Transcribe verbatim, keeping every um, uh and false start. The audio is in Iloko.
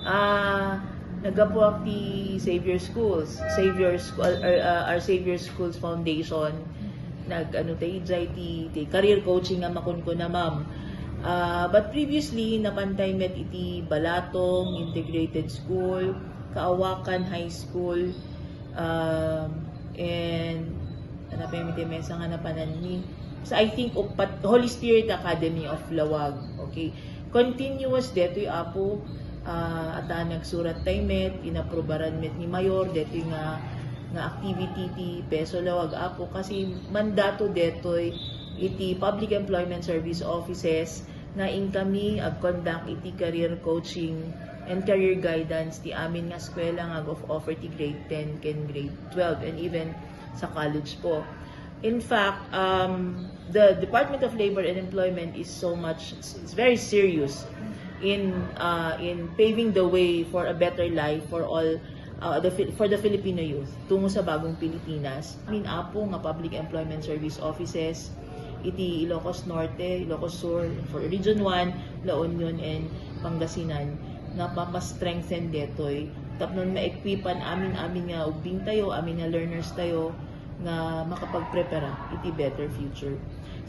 Ah, naggapuak ti Savior Schools, Savior School, or, ah, our Savior Schools Foundation. Nag-ano tayo, ti, ti career coaching nga makunkuna, ma'am. Ah, but previously, napantay met iti Balatong Integrated School, Kaawakan High School, um, and ano pa yung mesa nga napananmi? So, I think, upat, Holy Spirit Academy of Laoag. Okay. Continuous detoy, Apo, ah, ata nagsurat tayo met, inaprubaran met ni Mayor, detoy nga, nga activity ti PESO Laoag, Apo, kasi mandato detoy iti Public Employment Service Offices nga inkami ag-conduct iti career coaching and career guidance ti amin nga eskwela nga ag-offer ti grade ten ken grade twelve and even sa college po. In fact, um, the Department of Labor and Employment is so much, it's very serious in, uh, in paving the way for a better life for all, uh, the Fil-, for the Filipino youth tungo sa bagong Pilipinas. Amin, Apo, nga public employment service offices iti Ilocos Norte, Ilocos Sur, for Region one, La Union, and Pangasinan, nga mapa-strengthen detoy tapno ma-equipan amin-amin nga ubbing tayo, amin nga learners tayo, nga makapagprepara iti better future.